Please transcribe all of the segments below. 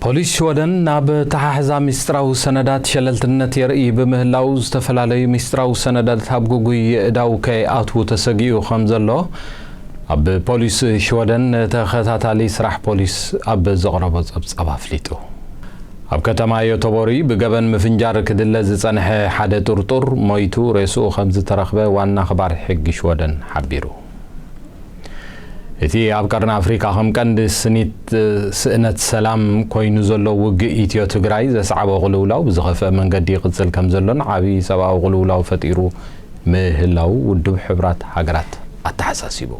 ፖሊስ ሽወደን ናብ ኣተሓሕዛ ሚስጥራዊ ሰነዳት ሸለልትነት የርኢ ብምህላው፣ ዝተፈላለዩ ሚስጥራዊ ሰነዳት ኣብ ግጉይ የእዳው ከይኣትዉ ተሰጊኡ ከም ዘሎ ኣብ ፖሊስ ሽወደን ተኸታታሊ ስራሕ ፖሊስ ኣብ ዘቕረቦ ጸብጻብ ኣፍሊጡ። ኣብ ከተማ ዮቶቦሪ ብገበን ምፍንጃር ክድለ ዝጸንሐ ሓደ ጥርጡር ሞይቱ ሬስኡ ከም ዝተረኽበ ዋና ኣኽባር ሕጊ ሽወደን ሓቢሩ። እቲ ኣብ ቀርኒ ኣፍሪካ ከም ቀንዲ ስኒት ስእነት ሰላም ኮይኑ ዘሎ ውግእ ኢትዮ ትግራይ ዘስዓቦ ቅልውላው ብዝኸፍአ መንገዲ ይቕጽል ከም ዘሎን ዓብዪ ሰብኣዊ ቅልውላው ፈጢሩ ምህላው ውድብ ሕቡራት ሃገራት ኣተሓሳሲቡ።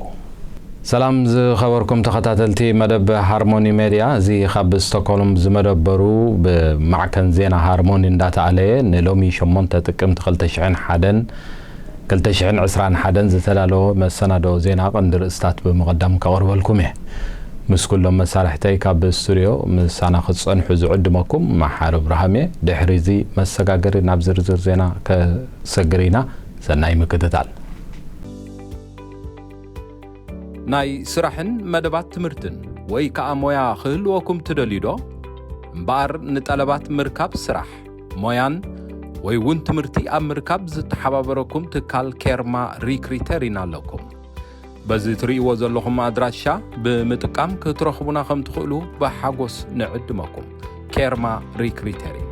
ሰላም ዝኸበርኩም ተኸታተልቲ መደብ ሃርሞኒ ሜድያ፣ እዚ ካብ ስቶክሆልም ዝመደበሩ ብማዕከን ዜና ሃርሞኒ እንዳተኣለየ ንሎሚ ሸሞንተ ጥቅምቲ ክልተ ሽሕን ሓደን ክልተ ሽሕን ዕስራን ሓደን ዝተዳለወ መሰናዶ ዜና ቀንዲ ርእስታት ብምቕዳም ከቕርበልኩም እየ። ምስ ኩሎም መሳርሕተይ ካብ ስቱድዮ ምሳና ክትጸንሑ ዝዕድመኩም መሓሪ እብርሃም እየ። ድሕሪ እዚ መሰጋገሪ ናብ ዝርዝር ዜና ከሰግር ኢና። ሰናይ ምክትታል። ናይ ስራሕን መደባት ትምህርትን ወይ ከኣ ሞያ ክህልወኩም ትደልዩ ዶ? እምበኣር ንጠለባት ምርካብ ስራሕ፣ ሞያን ወይ እውን ትምህርቲ ኣብ ምርካብ ዝተሓባበረኩም ትካል ኬርማ ሪክሪተር ኢና ኣለኩም። በዚ ትርእይዎ ዘለኹም ኣድራሻ ብምጥቃም ክትረኽቡና ከም ትኽእሉ ብሓጎስ ንዕድመኩም። ኬርማ ሪክሪተሪን።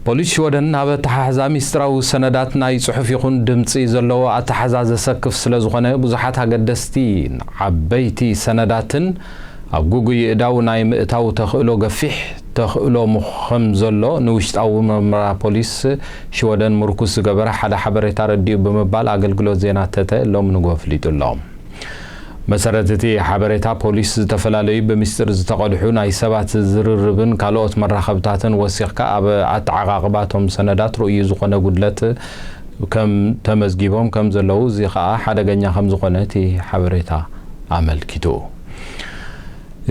ፖሊስ ሽወደን ናብ ኣተሓሕዛ ሚስጥራዊ ሰነዳት ናይ ጽሑፍ ይኹን ድምጺ ዘለዎ ኣተሓሕዛ ዘሰክፍ ስለ ዝኾነ፣ ብዙሓት ኣገደስቲ ዓበይቲ ሰነዳትን ኣብ ግጉይ እዳው ናይ ምእታው ተኽእሎ ገፊሕ ተኽእሎ ምኽ-፣ ከም ዘሎ ንውሽጣዊ መርመራ ፖሊስ ሽወደን ምርኩስ ዝገበረ ሓደ ሓበሬታ ረዲኡ ብምባል ኣገልግሎት ዜና ተተ ሎም ንግሆ ኣፍሊጡ ኣሎ። መሰረት እቲ ሓበሬታ፣ ፖሊስ ዝተፈላለዩ ብሚስጥር ዝተቐድሑ ናይ ሰባት ዝርርብን ካልኦት መራኸብታትን ወሲኽካ ኣብ ኣተዓቓቕባቶም ሰነዳት ርኡዩ ዝኾነ ጉድለት ከም ተመዝጊቦም ከም ዘለዉ፣ እዚ ኸኣ ሓደገኛ ከም ዝኾነ እቲ ሓበሬታ ኣመልኪቱ።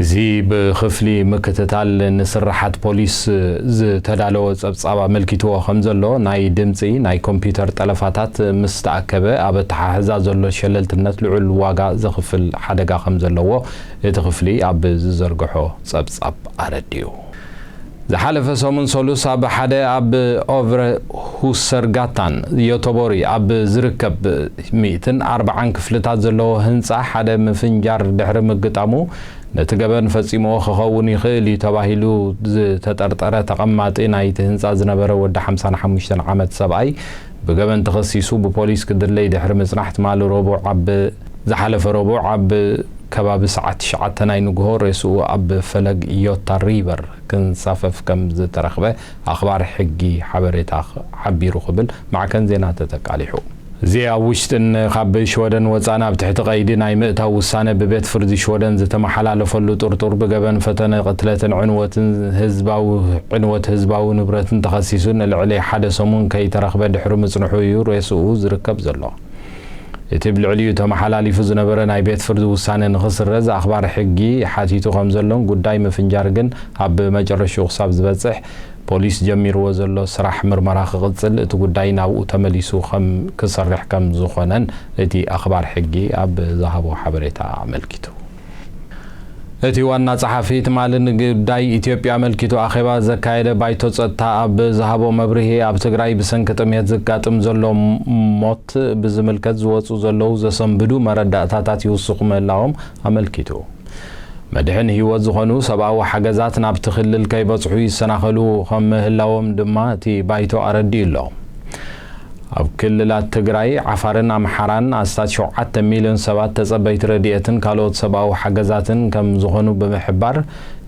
እዚ ብክፍሊ ምክትታል ንስርሓት ፖሊስ ዝተዳለወ ጸብጻብ ኣመልኪትዎ ከም ዘሎ፣ ናይ ድምጺ፣ ናይ ኮምፒውተር ጠለፋታት ምስ ተኣከበ፣ ኣብ ኣተሓሕዛ ዘሎ ሸለልትነት ልዑል ዋጋ ዘኽፍል ሓደጋ ከም ዘለዎ እቲ ክፍሊ ኣብ ዝዘርግሖ ጸብጻብ ኣረዲኡ። ዝሓለፈ ሰሙን ሰሉስ ኣብ ሓደ ኣብ ኦቨረ ሁሰርጋታን ዮቶቦሪ ኣብ ዝርከብ ሚእትን ኣርባዓን ክፍልታት ዘለዎ ህንጻ ሓደ ምፍንጃር ድሕሪ ምግጣሙ፣ ነቲ ገበን ፈጺምዎ ክኸውን ይኽእል እዩ ተባሂሉ ዝተጠርጠረ ተቐማጢ ናይቲ ህንጻ ዝነበረ ወዲ ሓምሳን ሓሙሽተን ዓመት ሰብኣይ ብገበን ተኸሲሱ ብፖሊስ ክድለይ ድሕሪ ምጽናሕ፣ ትማሊ ረቡዕ ኣብ፣ ዝሓለፈ ረቡዕ ኣብ ከባቢ ሰዓት ትሽዓተ ናይ ንግሆ ሬስኡ ኣብ ፈለግ ዮታ ሪቨር ክንሳፈፍ ከም ዝተረኽበ ኣኽባር ሕጊ ሓበሬታ ሓቢሩ ክብል ማዕከን ዜና ተተቃሊሑ። እዚ ኣብ ውሽጥን ካብ ሽወደን ወጻእን ኣብ ትሕቲ ቀይዲ ናይ ምእታው ውሳነ ብቤት ፍርዲ ሽወደን ዝተመሓላለፈሉ ጥርጡር ብገበን ፈተነ ቅትለትን ዕንወትን ህዝባዊ፣ ዕንወት ህዝባዊ ንብረትን ተኸሲሱ ንልዕሊ ሓደ ሰሙን ከይተረኽበ ድሕሪ ምጽንሑ እዩ ሬስኡ ዝርከብ ዘሎ። እቲ ብልዕሊኡ ተመሓላሊፉ ዝነበረ ናይ ቤት ፍርዲ ውሳነ ንኽስረዝ ኣኽባር ሕጊ ሓቲቱ ከም ዘሎን ጉዳይ ምፍንጃር ግን ኣብ መጨረሽኡ ክሳብ ዝበጽሕ ፖሊስ ጀሚርዎ ዘሎ ስራሕ ምርመራ ክቕጽል፣ እቲ ጉዳይ ናብኡ ተመሊሱ ከም ክሰርሕ ከም ዝኾነን እቲ ኣኽባር ሕጊ ኣብ ዝሃቦ ሓበሬታ ኣመልኪቱ። እቲ ዋና ጸሓፊ ትማሊ ንጉዳይ ኢትዮጵያ ኣመልኪቱ ኣኼባ ዘካየደ ባይቶ ጸጥታ ኣብ ዝሃቦ መብርሂ፣ ኣብ ትግራይ ብሰንኪ ጥሜት ዘጋጥም ዘሎ ሞት ብዝምልከት ዝወጹ ዘለዉ ዘሰንብዱ መረዳእታታት ይውስኹ ምህላዎም ኣመልኪቱ። መድሕን ህይወት ዝኾኑ ሰብኣዊ ሓገዛት ናብቲ ክልል ከይበጽሑ ይሰናኸሉ ከም ምህላዎም ድማ እቲ ባይቶ ኣረዲኡ ኣሎ። ኣብ ክልላት ትግራይ፣ ዓፋርን ኣምሓራን ኣስታት ሸውዓተ ሚልዮን ሰባት ተጸበይቲ ረድኤትን ካልኦት ሰብኣዊ ሓገዛትን ከም ዝኾኑ ብምሕባር፣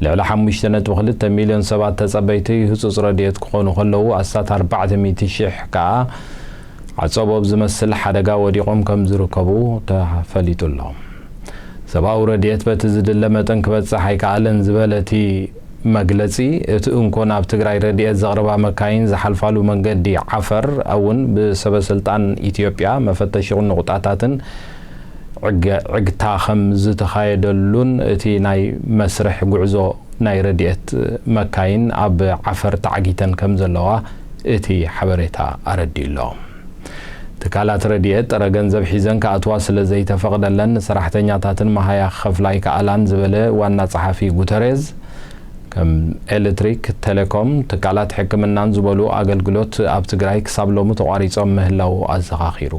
ልዕሊ ሓሙሽተ ነጥቢ ክልተ ሚልዮን ሰባት ተጸበይቲ ህጹጽ ረድኤት ክኾኑ ከለዉ፣ ኣስታት ኣርባዕተ ሚእቲ ሽሕ ከኣ ዓጸቦ ኣብ ዝመስል ሓደጋ ወዲቖም ከም ዝርከቡ ተፈሊጡ ኣሎ። ሰብኣዊ ረድኤት በቲ ዝድለ መጠን ክበጽሕ ኣይከኣለን ዝበለ እቲ መግለጺ፣ እቲ እንኮ ናብ ትግራይ ረድኤት ዘቕርባ መካይን ዝሓልፋሉ መንገዲ ዓፈር እውን ብሰበስልጣን ኢትዮጵያ መፈተሺ ንቑጣታትን ዕገ-፣ ዕግታ ከም ዝተኻየደሉን እቲ ናይ መስርሕ ጉዕዞ ናይ ረድኤት መካይን ኣብ ዓፈር ተዓጊተን ከም ዘለዋ እቲ ሓበሬታ ኣረዲኡ ኣሎ። ትካላት ረድኤት ጥረ ገንዘብ ሒዘን ክኣትዋ ስለ ዘይተፈቕደለን ንሰራሕተኛታትን መሃያ ክኸፍላ ኣይከኣላን ዝበለ ዋና ጸሓፊ ጉተሬዝ፣ ከም ኤሌክትሪክ፣ ቴሌኮም፣ ትካላት ሕክምናን ዝበሉ ኣገልግሎት ኣብ ትግራይ ክሳብ ሎሚ ተቋሪጾም ምህላው ኣዘኻኺሩ።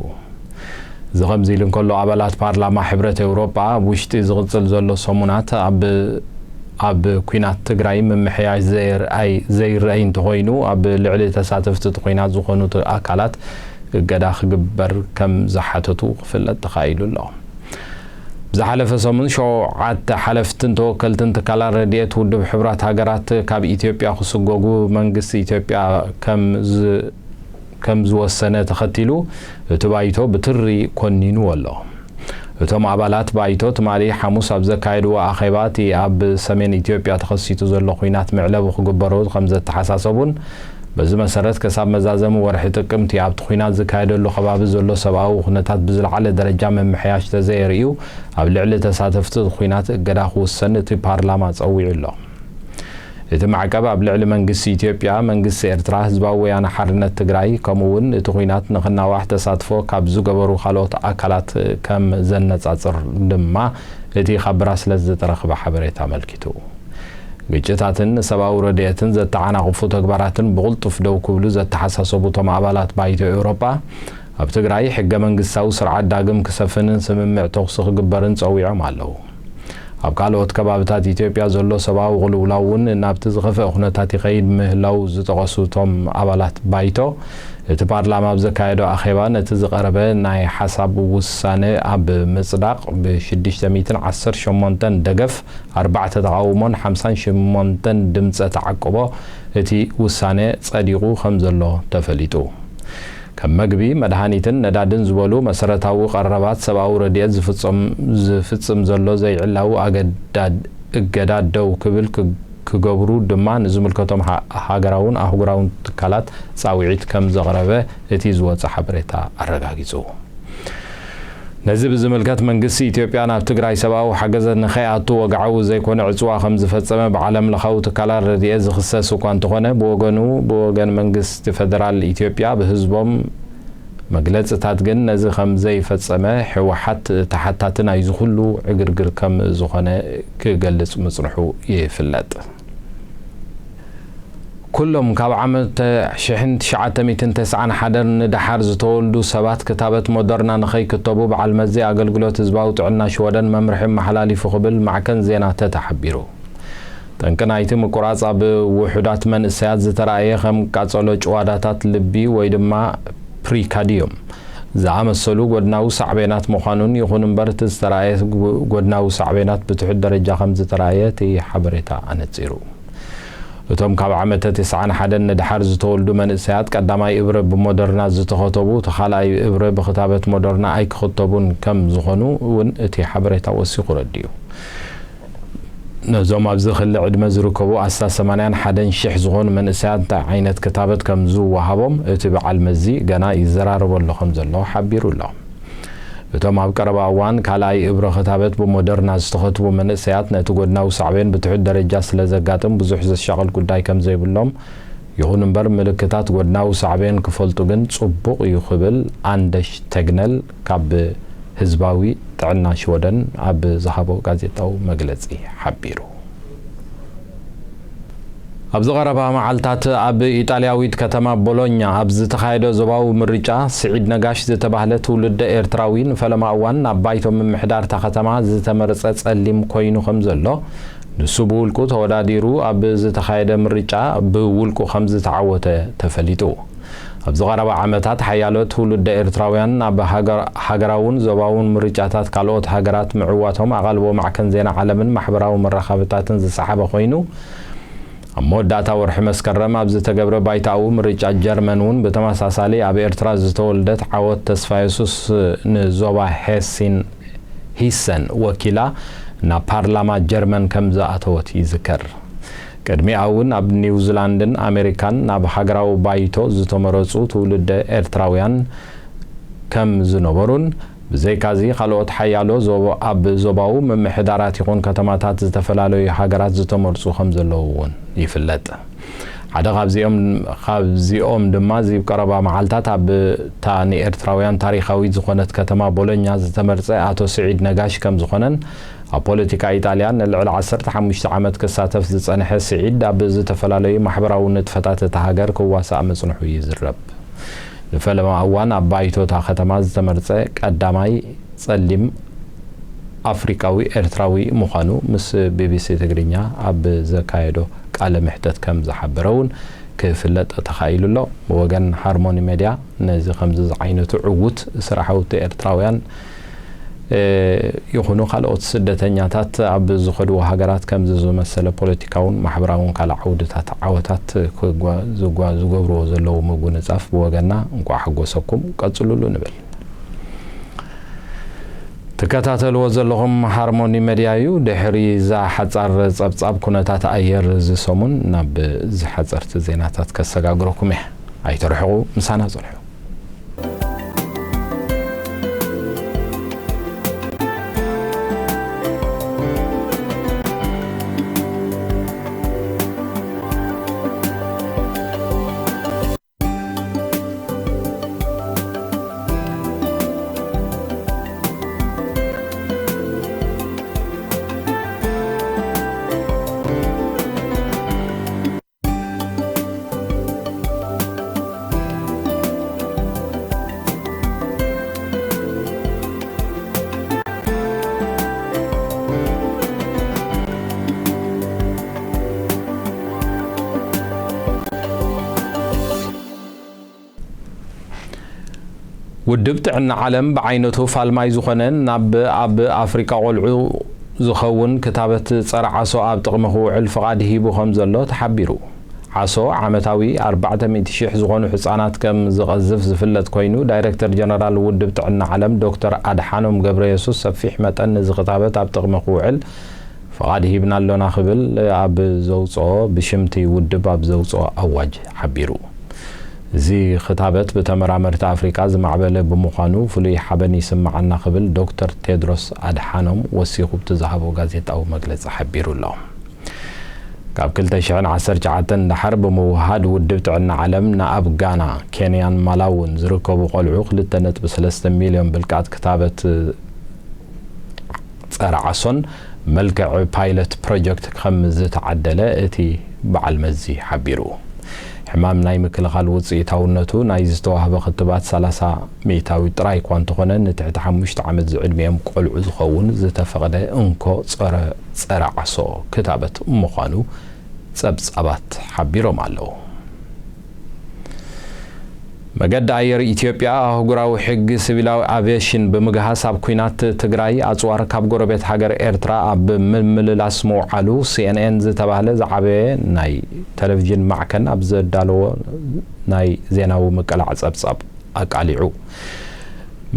እዚ ከምዚ ኢሉ እንከሎ፣ ኣባላት ፓርላማ ሕብረት ኤውሮጳ ኣብ ውሽጢ ዝቕጽል ዘሎ ሰሙናት ኣብ ኣብ ኲናት ትግራይ ምምሕያሽ ዘይርኣይ ዘይረኣይ እንተኾይኑ፣ ኣብ ልዕሊ ተሳተፍቲ እቲ ኲናት ዝኾኑ ኣካላት እገዳ ክግበር ከም ዝሓተቱ ክፍለጥ ተኻኢሉ ኣሎ። ብዝሓለፈ ሰሙን ሸውዓተ ሓለፍትን ተወከልትን ትካላት ረድኤት ውድብ ሕቡራት ሃገራት ካብ ኢትዮጵያ ክስጎጉ መንግስቲ ኢትዮጵያ ከም ዝ- ከም ዝወሰነ ተኸቲሉ፣ እቲ ባይቶ ብትሪ ኮኒንዎ ኣሎ። እቶም ኣባላት ባይቶ ትማሊ ሓሙስ ኣብ ዘካየድዎ ኣኼባ፣ እቲ ኣብ ሰሜን ኢትዮጵያ ተኸሲቱ ዘሎ ኲናት መዕለቢ ክግበሮ ከም ዘተሓሳሰቡን፣ በዚ መሰረት ክሳብ መዛዘሚ ወርሒ ጥቅምቲ ኣብቲ ኲናት ዝካየደሉ ከባቢ ዘሎ ሰብኣዊ ኩነታት ብዝለዓለ ደረጃ ምምሕያሽ ተዘየርእዩ፣ ኣብ ልዕሊ ተሳተፍቲ ኲናት እገዳ ክውሰን እቲ ፓርላማ ጸዊዑ ኣሎ። እቲ ማዕቀብ ኣብ ልዕሊ መንግስቲ ኢትዮጵያ፣ መንግስቲ ኤርትራ፣ ህዝባዊ ወያነ ሓርነት ትግራይ፣ ከምኡ እውን እቲ ኲናት ንኽናዋሕ ተሳትፎ ካብ ዝገበሩ ካልኦት ኣካላት ከም ዘነጻጽር ድማ እቲ ካብ ብራስለስ ዝተረኽበ ሓበሬታ ኣመልኪቱ። ግጭታትን ንሰብኣዊ ረድኤትን ዘተዓናቕፉ ተግባራትን ብቕልጡፍ ደው ክብሉ ዘተሓሳሰቡ እቶም ኣባላት ባይቶ ኤውሮጳ፣ ኣብ ትግራይ ሕገ መንግስታዊ ስርዓት ዳግም ክሰፍንን ስምምዕ ተኹሲ ክግበርን ጸዊዖም ኣለዉ። ኣብ ካልኦት ከባብታት ኢትዮጵያ ዘሎ ሰብኣዊ ቅልውላው እውን ናብቲ ዝኸፍአ ኩነታት ይኸይድ ምህላው ዝጠቐሱ እቶም ኣባላት ባይቶ፣ እቲ ፓርላማ ኣብ ዘካየዶ ኣኼባ ነቲ ዝቐረበ ናይ ሓሳብ ውሳነ ኣብ ምጽዳቕ ብ618 ደገፍ፣ ኣርባዕተ ተቓውሞን ሓምሳን ሸሞንተን ድምጸ ተዓቅቦ እቲ ውሳነ ጸዲቑ ከም ዘሎ ተፈሊጡ። ከም መግቢ፣ መድሃኒትን ነዳድን ዝበሉ መሰረታዊ ቀረባት ሰብኣዊ ረድኤት ዝፍጸም- ዝፍጽም ዘሎ ዘይዕላዊ ኣገዳድ- እገዳ ደው ክብል ክ- ክገብሩ ድማ ንዝምልከቶም ሃ- ሃገራውን ኣህጉራውን ትካላት ጻውዒት ከም ዘቕረበ እቲ ዝወጸ ሓበሬታ ኣረጋጊጹ። ነዚ ብዝምልከት መንግስቲ ኢትዮጵያ ናብ ትግራይ ሰብኣዊ ሓገዘት ንኸይኣቱ ወግዓዊ ዘይኮነ ዕጽዋ ከም ዝፈጸመ ብዓለም ለኻዊ ትካላት ረድኤት ዝኽሰስ እኳ እንተኾነ፣ ብወገኑ ብወገን መንግስቲ ፌደራል ኢትዮጵያ ብህዝቦም መግለጽታት ግን ነዚ ከም ዘይፈጸመ ህወሓት ተሓታቲ ናይዚ ኩሉ ዕግርግር ከም ዝኾነ ክገልጽ ምጽንሑ ይፍለጥ። ኩሎም ካብ ዓመት ሽሕን ትሽዓተ ሚእትን ተስዓን ሓደን ንደሓር ዝተወልዱ ሰባት ክታበት ሞደርና ንኸይክተቡ በዓል መዚ ኣገልግሎት ህዝባዊ ጥዕና ሽወደን መምርሒ መሓላሊፉ ክብል ማዕከን ዜና ተተ ሓቢሩ። ጠንቂ ናይቲ ምቁራጽ ኣብ ውሑዳት መንእሰያት ዝተራእየ ከም ቃጸሎ ጭዋዳታት ልቢ ወይ ድማ ፕሪካርዲዮም ዝኣመሰሉ ጎድናዊ ሳዕቤናት ምዃኑን፣ ይኹን እምበር እቲ ዝተራእየ ጎ- ጎድናዊ ሳዕቤናት ብትሑት ደረጃ ከም ዝተራእየ እቲ ሓበሬታ ኣነጺሩ። እቶም ካብ ዓመተ ተስዓን ሓደን ንደሓር ዝተወልዱ መንእሰያት ቀዳማይ እብረ ብሞደርና ዝተኸተቡ፣ እቲ ካልኣይ እብረ ብክታበት ሞደርና ኣይክኽተቡን ከም ዝኾኑ እውን እቲ ሓበሬታ ወሲኹ ረዲኡ። ነዞም ኣብዚ ክሊ ዕድመ ዝርከቡ ኣስታት ሰማንያን ሓደን ሽሕ ዝኾኑ መንእሰያት እንታይ ዓይነት ክታበት ከም ዝወሃቦም እቲ በዓል መዚ ገና ይዘራረበሉ ከም ዘሎ ሓቢሩ ኣሎ። እቶም ኣብ ቀረባ እዋን ካልኣይ እብረ ክታበት ብሞደርና ዝተኸትቡ መንእሰያት ነቲ ጎድናዊ ሳዕቤን ብትሑት ደረጃ ስለ ዘጋጥም ብዙሕ ዘሻቕል ጉዳይ ከም ዘይብሎም፣ ይኹን እምበር ምልክታት ጎድናዊ ሳዕቤን ክፈልጡ ግን ጽቡቕ እዩ ክብል ኣንደሽ ተግነል ካብ ህዝባዊ ጥዕና ሽወደን ኣብ ዝሃቦ ጋዜጣዊ መግለጺ ሓቢሩ። ኣብዚ ቀረባ መዓልታት ኣብ ኢጣልያዊት ከተማ ቦሎኛ ኣብ ዝተኻየደ ዞባዊ ምርጫ፣ ስዒድ ነጋሽ ዝተባህለ ትውልደ ኤርትራዊ ንፈለማ እዋን ናብ ባይቶ ምምሕዳር እታ ከተማ ዝተመርጸ ጸሊም ኮይኑ ከም ዘሎ፣ ንሱ ብውልቁ ተወዳዲሩ ኣብ ዝተኻየደ ምርጫ ብውልቁ ከም ዝተዓወተ ተፈሊጡ። ኣብዚ ቀረባ ዓመታት ሓያሎ ትውልደ ኤርትራውያን ናብ ሃገር- ሃገራውን ዞባውን ምርጫታት ካልኦት ሃገራት ምዕዋቶም ኣቓልቦ ማዕከን ዜና ዓለምን ማሕበራዊ መራኸብታትን ዝሰሓበ ኮይኑ፣ ኣብ መወዳእታ ወርሒ መስከረም ኣብ ዝተገብረ ባይታኣዊ ምርጫ ጀርመን እውን ብተመሳሳሊ ኣብ ኤርትራ ዝተወልደት ዓወት ተስፋየሱስ ንዞባ ሄሲን ሂሰን ወኪላ ናብ ፓርላማ ጀርመን ከም ዝኣተወት ይዝከር። ቅድሚኣ እውን ኣብ ኒውዚላንድን ኣሜሪካን ናብ ሃገራዊ ባይቶ ዝተመረጹ ትውልደ ኤርትራውያን ከም ዝነበሩን፣ ብዘይካዚ ካልኦት ሓያሎ ዞባ- ኣብ ዞባዊ ምምሕዳራት ይኹን ከተማታት ዝተፈላለዩ ሃገራት ዝተመርጹ ከም ዘለዉ እውን ይፍለጥ። ሓደ ካብዚኦም ካብዚኦም ድማ እዚ ቀረባ መዓልታት ኣብታ ንኤርትራውያን ታሪኻዊት ዝኾነት ከተማ ቦሎኛ ዝተመርጸ ኣቶ ስዒድ ነጋሽ ከም ዝኾነን ኣብ ፖለቲካ ኢጣልያ ንልዕሊ ዓሰርተ ሓሙሽተ ዓመት ክሳተፍ ዝጸንሐ ስዒድ ኣብ ዝተፈላለዩ ማሕበራዊ ንጥፈታት እታ ሃገር ክዋሳእ ምጽንሑ ይዝረብ። ንፈለማ እዋን ኣብ ባይቶ እታ ከተማ ዝተመርጸ ቀዳማይ ጸሊም ኣፍሪቃዊ ኤርትራዊ ምዃኑ ምስ ቢቢሲ ትግርኛ ኣብ ዘካየዶ ቃለ መሕተት ከም ዝሓበረ እውን ክፍለጥ ተኻኢሉ ኣሎ። ብወገን ሃርሞኒ ሜድያ ነዚ ከምዚ ዝዓይነቱ ዕዉት ስራሕቲ ኤርትራውያን ይኹኑ ካልኦት ስደተኛታት ኣብ ዝኸድዎ ሃገራት ከምዚ ዝመሰለ ፖለቲካውን ማሕበራውን ካልእ ዓውድታት ዓወታት ዝገብርዎ ዘለዉ ምጉንጻፍ ብወገና እንቋዕ ሓጎሰኩም ቀጽሉሉ ንብል። ትከታተልዎ ዘለኹም ሃርሞኒ መድያ እዩ። ድሕሪ እዛ ሓጻር ጸብጻብ ኩነታት ኣየር እዚ ሰሙን ናብ ዝሓጸርቲ ዜናታት ከሰጋግረኩም እየ። ኣይተርሕቑ፣ ምሳና ጽንሑ። ውድብ ጥዕና ዓለም ብዓይነቱ ፋልማይ ዝኾነ ናብ ኣብ ኣፍሪቃ ቆልዑ ዝኸውን ክታበት ጸረ ዓሶ ኣብ ጥቕሚ ክውዕል ፍቓድ ሂቡ ከም ዘሎ ተሓቢሩ። ዓሶ ዓመታዊ ኣርባዕተ ሚእቲ ሽሕ ዝኾኑ ሕጻናት ከም ዝቐዝፍ ዝፍለጥ ኮይኑ፣ ዳይረክተር ጀነራል ውድብ ጥዕና ዓለም ዶክተር ኣድሓኖም ገብረየሱስ ሰፊሕ መጠን ንዚ ክታበት ኣብ ጥቕሚ ክውዕል ፍቓድ ሂብና ኣሎና ክብል ኣብ ዘውጽኦ፣ ብሽምቲ ውድብ ኣብ ዘውጽኦ ኣዋጅ ሓቢሩ። እዚ ክታበት ብተመራመርቲ ኣፍሪቃ ዝማዕበለ ብምዃኑ ፍሉይ ሓበን ይስምዓና ክብል ዶክተር ቴድሮስ ኣድሓኖም ወሲኹ ኣብቲ ዝሃቦ ጋዜጣዊ መግለጺ ሓቢሩ ኣሎ። ካብ ክልተ ሽሕን ዓሰርተ ትሽዓተን ንደሓር ብምውሃድ ውድብ ጥዕና ዓለም ንኣብ ጋና፣ ኬንያን ማላውን ዝርከቡ ቆልዑ ክልተ ነጥቢ ሰለስተ ሚልዮን ብልቃጥ ክታበት ጸረ ዓሶን መልክዕ ፓይለት ፕሮጀክት ከም ዝተዓደለ እቲ በዓል መዚ ሓቢሩ። ሕማም ናይ ምክልኻል ውጽኢታውነቱ ናይ ዝተዋህበ ክትባት ሰላሳ ሚእታዊት ጥራይ እኳ እንተኾነ፣ ንትሕቲ ሓሙሽተ ዓመት ዝዕድሚኦም ቆልዑ ዝኸውን ዝተፈቕደ እንኮ ጸረ፣ ጸረ ዓሶ ክታበት ምዃኑ ጸብጻባት ሓቢሮም ኣለዉ። መገዲ ኣየር ኢትዮጵያ ኣህጉራዊ ሕጊ ሲቪላዊ ኣቪየሽን ብምግሃስ ኣብ ኲናት ትግራይ ኣጽዋር ካብ ጎረቤት ሃገር ኤርትራ ኣብ ምምልላስ ምውዓሉ ሲኤንኤን ዝተባህለ ዝዓበየ ናይ ቴሌቪዥን ማዕከን ኣብ ዘዳለዎ ናይ ዜናዊ ምቅላዕ ጸብጻብ ኣቃሊዑ።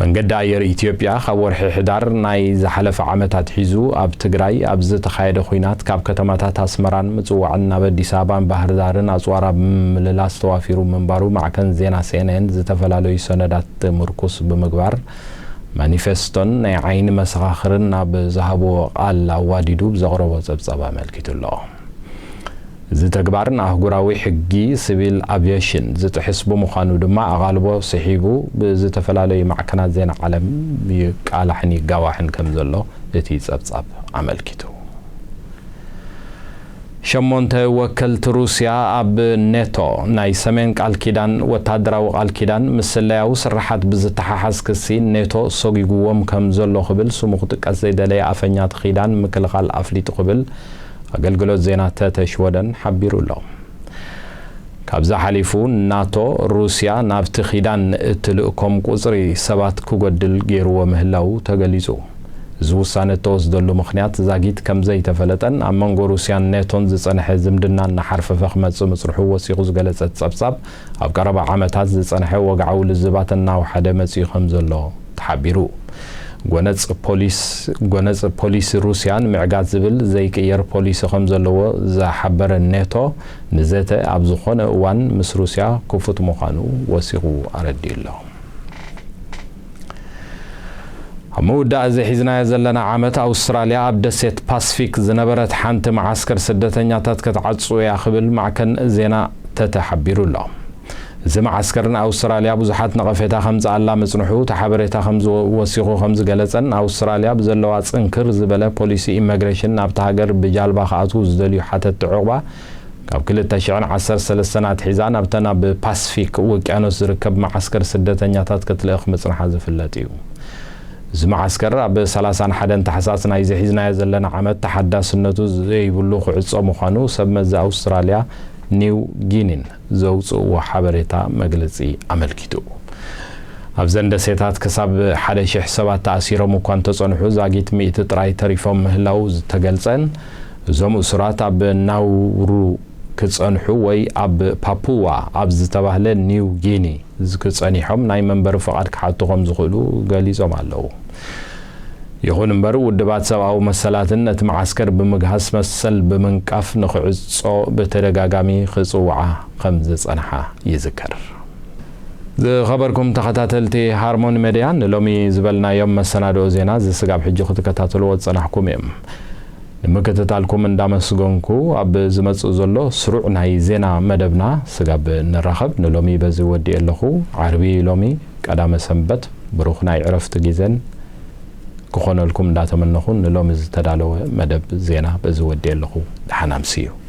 መንገዲ ኣየር ኢትዮጵያ ካብ ወርሒ ሕዳር ናይ ዝሓለፈ ዓመት ኣትሒዙ ኣብ ትግራይ ኣብ ዝተኻየደ ኲናት ካብ ከተማታት ኣስመራን ምጽዋዕን ናብ ኣዲስ ኣበባን ባህር ዳርን ኣጽዋር ኣብ ምምልላስ ተዋፊሩ ምንባሩ ማዕከን ዜና ሲኤንኤን ዝተፈላለዩ ሰነዳት ምርኩስ ብምግባር ማኒፌስቶን ናይ ዓይኒ መሰኻኽርን ኣብ ዝሃብዎ ቃል ኣዋዲዱ ብዘቕረቦ ጸብጻብ ኣመልኪቱ ኣሎ። እዚ ተግባር ንኣህጉራዊ ሕጊ ሲቪል ኣቪየሽን ዝጥሕስ ብምዃኑ ድማ ኣቓልቦ ስሒቡ ብዝተፈላለዩ ማዕከናት ዜና ዓለም ይቃላሕን ይጋዋሕን ከም ዘሎ እቲ ጸብጻብ ኣመልኪቱ። ሸሞንተ ወከልቲ ሩስያ ኣብ ኔቶ ናይ ሰሜን ቃል ኪዳን ወታደራዊ ቃል ኪዳን ምስ ስለያዊ ስርሓት ብዝተሓሓዝ ክሲ ኔቶ ሰጒጉዎም ከም ዘሎ ክብል ስሙ ክጥቀስ ዘይደለየ ኣፈኛ እቲ ኪዳን ምክልኻል ኣፍሊጡ ክብል ኣገልግሎት ዜና ተተ ሽወደን ሓቢሩ ኣሎ። ካብዚ ሓሊፉ ናቶ ሩስያ ናብቲ ኪዳን እትልእኮም ቁጽሪ ሰባት ክጎድል ገይርዎ ምህላዉ ተገሊጹ። እዚ ውሳነ እተወስደሉ ምኽንያት ዛጊት ከም ዘይተፈለጠን ኣብ መንጎ ሩስያን ኔቶን ዝጸንሐ ዝምድና እናሓርፈፈ ክመጽእ ምጽንሑ ወሲኹ ዝገለጸ እቲ ጸብጻብ፣ ኣብ ቀረባ ዓመታት ዝጸንሐ ወግዓዊ ልዝባት እናወሓደ መጺኡ ከም ዘሎ ተሓቢሩ። ጎነጽ ፖሊስ-፣ ጎነጽ ፖሊሲ ሩስያ ንምዕጋት ዝብል ዘይቅየር ፖሊሲ ከም ዘለዎ ዝሓበረ ኔቶ፣ ንዘተ ኣብ ዝኾነ እዋን ምስ ሩስያ ክፉት ምዃኑ ወሲኹ ኣረዲኡ ኣሎ። ምውዳእ እዚ ሒዝናዮ ዘለና ዓመት ኣውስትራልያ ኣብ ደሴት ፓስፊክ ዝነበረት ሓንቲ መዓስከር ስደተኛታት ክትዓጹ እያ ክብል ማዕከን ዜና ተተ ሓቢሩ ኣሎ። እዚ መዓስከር ንኣውስትራልያ ብዙሓት ነቐፌታ ከምጽኣላ ምጽንሑ እቲ ሓበሬታ ከምዝወሲኹ ከምዝገለጸን ኣውስትራልያ ብዘለዋ ጽንክር ዝበለ ፖሊሲ ኢመግሬሽን ናብቲ ሃገር ብጃልባ ክኣትዉ ዝደልዩ ሓተትቲ ዕቑባ ካብ ክልተ ሽሕን ዓሰርተ ሰለስተን ኣትሒዛ ናብተን ኣብ ፓስፊክ ውቅያኖስ ዝርከብ መዓስከር ስደተኛታት ክትልእኽ ምጽንሓ ዝፍለጥ እዩ። እዚ መዓስከር ኣብ ሰላሳን ሓደን ታሕሳስ ናይዚ ሒዝናዮ ዘለና ዓመት ተሓዳስነቱ ዘይብሉ ክዕጾ ምዃኑ ሰብ መዚ ኣውስትራልያ ኒው ጊኒን ዘውጽእዎ ሓበሬታ መግለጺ ኣመልኪቱ። ኣብዘን ደሴታት ክሳብ ሓደ ሽሕ ሰባት ተኣሲሮም እኳ እንተጸንሑ ዛጊት ሚእቲ ጥራይ ተሪፎም ምህላው ዝተገልጸን እዞም እሱራት ኣብ ናውሩ ክጸንሑ ወይ ኣብ ፓፑዋ ኣብ ዝተባህለ ኒው ጊኒ ዝክጸኒሖም ናይ መንበሪ ፍቓድ ክሓቱ ከም ዝኽእሉ ገሊጾም ኣለዉ። ይኹን እምበር ውድባት ሰብኣዊ መሰላትን ነቲ መዓስከር ብምግሃስ መሰል ብምንቃፍ ንክዕጾ ብተደጋጋሚ ክጽውዓ ከም ዝጸንሓ ይዝከር። ዝኸበርኩም ተኸታተልቲ ሃርሞኒ ሜድያ ንሎሚ ዝበልናዮም መሰናድኦ ዜና እዚ ስጋብ ሕጂ ክትከታተልዎ ዝጸናሕኩም እዮም። ንምክትታልኩም እንዳመስገንኩ ኣብ ዝመጽእ ዘሎ ስሩዕ ናይ ዜና መደብና ስጋብ ንራኸብ ንሎሚ በዚ ወዲኤ ኣለኹ። ዓርቢ ሎሚ ቀዳመ ሰንበት ብሩኽ ናይ ዕረፍቲ ግዜን ክኾነልኩም እንዳተመነኹ ንሎሚ ዝተዳለወ መደብ ዜና በዚ ወዲኤ ኣለኹ። ደሓን ኣምስዩ።